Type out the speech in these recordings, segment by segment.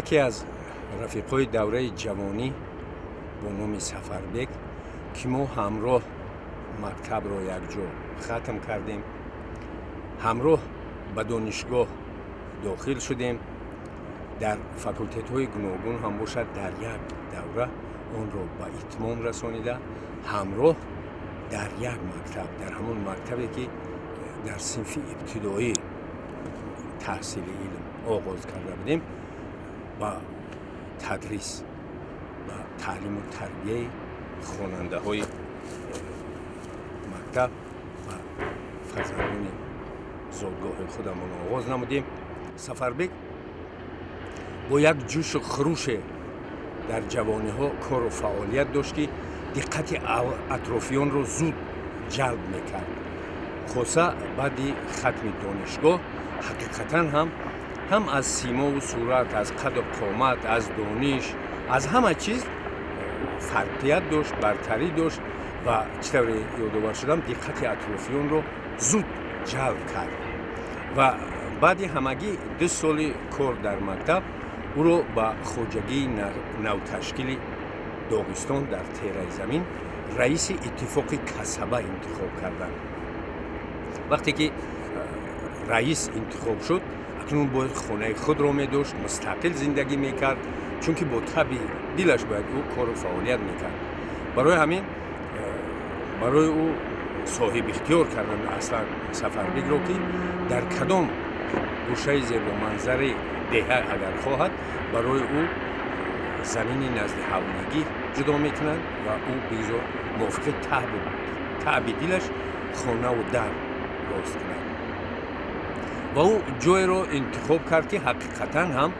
Яке аз рафиқҳои давраи ҷавонӣ бо номи Сафарбек, ки мо ҳамроҳ мактабро якҷо хатм кардем, ҳамроҳ ба донишгоҳ дохил шудем, дар факултетҳои гуногун ҳам бошад, дар як давра онро ба итмом расонида, ҳамроҳ дар як мактаб, дар ҳамон мактабе ки дар синфи ибтидоӣ таҳсили илм оғоз карда будем, ба тадрис, ба таълиму тарбияи хонандаҳои мактаб ва фарзандони зодгоҳи худамон оғоз намудем. Сафарбек бо як ҷӯшу хуруше дар ҷавониҳо кору фаъолият дошт, ки диққати атрофиёнро зуд ҷалб мекард. Хоса баъди хатми донишгоҳ ҳақиқатан ҳам аз симову сурат, аз қаду қомат, аз дониш, аз ҳама чиз фарқият дошт, бартарӣ дошт ва чӣ тавре ёдовар шудам, диққати атрофиёнро зуд ҷалб кард. Ва баъди ҳамагӣ 2 соли кор дар мактаб ӯро ба хоҷагии навташкили Доғистон дар тераи замин раиси иттифоқи касаба интихоб карданд. Вақте ки раис интихоб шуд, акнун бояд хонаи худро медошт, мустақил зиндагӣ мекард, чунки бо таби дилаш бояд ӯ кору фаъолият мекард. Барои ҳамин барои ӯ соҳибихтиёр карданд аслан Сафарбекро, ки дар кадом гӯшаи зебоманзари деҳа агар хоҳад, барои ӯ замини назди ҳавлигӣ ҷудо мекунанд ва ӯ бигзор мувофиқи таъби дилаш хонаву дар рост кунад. Ва ӯ ҷойеро интихоб кард, ки ҳақиқатан ҳам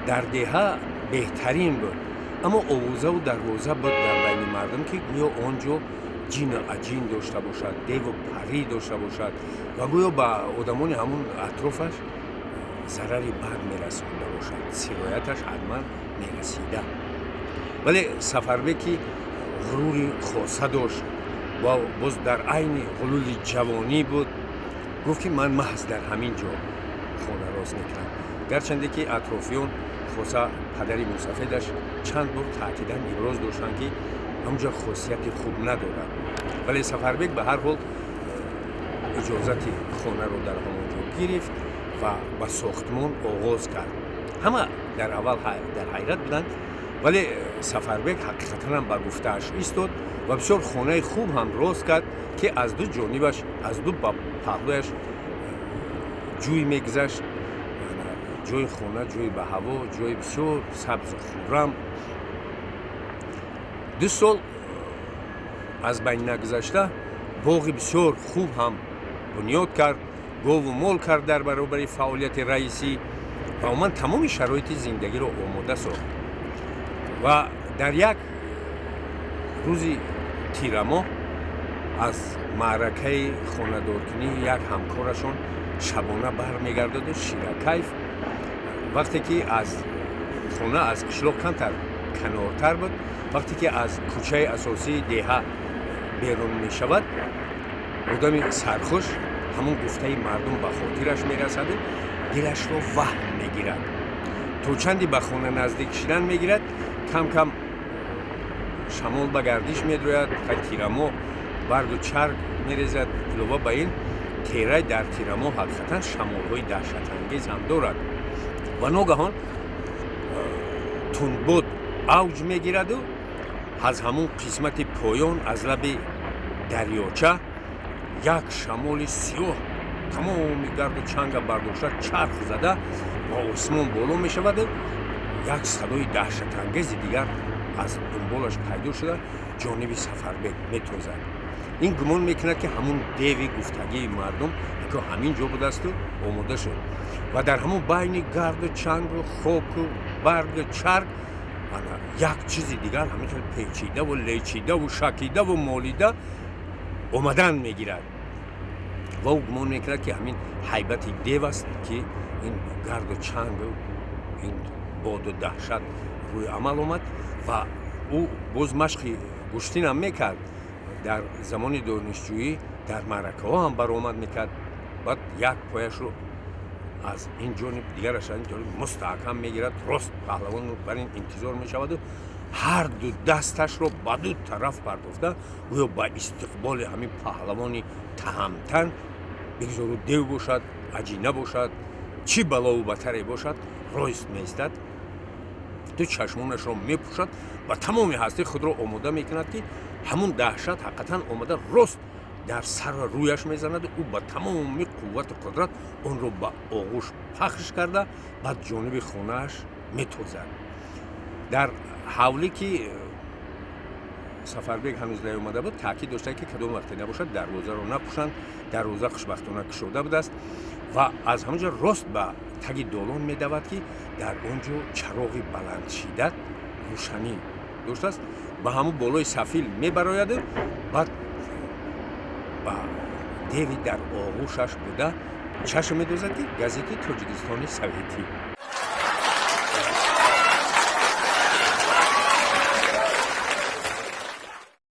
дар деҳа беҳтарин буд, аммо овозаву дарвоза буд дар байни мардум, ки гӯё он ҷо ҷину аҷин дошта бошад, деву парӣ дошта бошад ва гӯё ба одамони ҳамун атрофаш зарари бад мерасонда бошад, сирояташ ҳатман мерасида. Вале Сафарбек, ки ғурури хоса дошт ва боз дар айни ғулули ҷавонӣ буд, гуфт, ки ман маҳз дар ҳамин ҷо хона рост мекунам, гарчанде ки атрофиён, хоса падари мусафедаш, чанд бор таъкидан иброз доштанд, ки ҳамунҷо хосияти хуб надорад. Вале Сафарбек ба ҳар ҳол иҷозати хонаро дар ҳамон ҷо гирифт ва ба сохтмон оғоз кард. Ҳама дар аввал дар ҳайрат буданд, вале Сафарбек ҳақиқатан ба гуфтааш истод ва бисёр хонаи хуб ҳам рост кард, ки аз ду ҷонибаш, аз ду паҳлӯяш ҷӯй мегузашт. Ҷои хона ҷои ба ҳаво, ҷои бисёр сабзу хуррам. 2 сол аз байн нагузашта боғи бисёр хуб ҳам бунёд кард, гову мол кард дар баробари фаъолияти раисӣ ва умуман тамоми шароити зиндагиро омода сохт. Ва дар як рӯзи тирамоҳ аз маъракаи хонадоркунии як ҳамкорашон шабона бармегардаду ширакайф, вақте ки аз хона аз қишлоқ камтар канортар буд, вақте ки аз кӯчаи асосии деҳа берун мешавад, одами сархуш ҳамон гуфтаи мардум ба хотираш мерасаду дилашро ваҳм мегирад. То чанде ба хона наздик шидан мегирад, кам кам шамол ба гардиш медрояд, тирамоҳ баргу чарг мерезад. Илова ба ин, терай дар тирамоҳ ҳақиқатан шамолҳои даҳшатангез ҳам дорад ва ногаҳон тундбод авҷ мегираду аз ҳамун қисмати поён, аз лаби дарёча, як шамоли сиёҳ тамоми гарду чанга бардошта, чарх зада ба осмон боло мешаваду як садои даҳшатангези дигар аз дунболаш пайдо шуда, ҷониби Сафарбек метозад. Ин гумон мекунад, ки ҳамун деви гуфтагии мардум ако ҳамин ҷо будасту омода шуд. Ва дар ҳамун байни гарду чангу хоку баргу чарг як чизи дигар ҳамин хел печидаву лечидаву шакидаву молида омадан мегирад ва ӯ гумон мекунад, ки ҳамин ҳайбати дев аст, ки ин гарду чангу ин боду даҳшат рӯи амал омад. Ва ӯ боз машқи гӯштинам мекард, дар замони донишҷӯӣ дар маъракаҳо ҳам баромад мекард. Баъд як пояшро Аз ин ҷониб, дигараш аз ин ҷониб мустаҳкам мегирад. Рост паҳлавонро бар ин интизор мешаваду ҳар ду дасташро ба ду тараф партофта, гӯё ба истиқболи ҳамин паҳлавони таҳамтан, бигзору дев бошад, аҷина бошад, чӣ балову батаре бошад, рост меистад, ду чашмонашро мепӯшад ва тамоми ҳастии худро омода мекунад, ки ҳамун даҳшат ҳақиқатан омада рост дар сару рӯяш мезанаду ӯ ба тамоми қуввату қудрат онро ба оғӯш пахш карда, баъд ҷониби хонааш метозад. Дар ҳавлӣ, ки Сафарбек ҳанӯз наёмада буд, таъкид дошта, ки кадом вақте набошад, дарвозаро напӯшанд. Дарвоза хушбахтона кушода будааст ва аз ҳамон ҷо рост ба таги долон медавад, ки дар он ҷо чароғи баландшиддат рӯшанӣ доштааст. Ба ҳамун болои сафил мебарояду баъд ба деви дар оғӯшаш буда чашм медозад, ки газети Тоҷикистони Советӣ.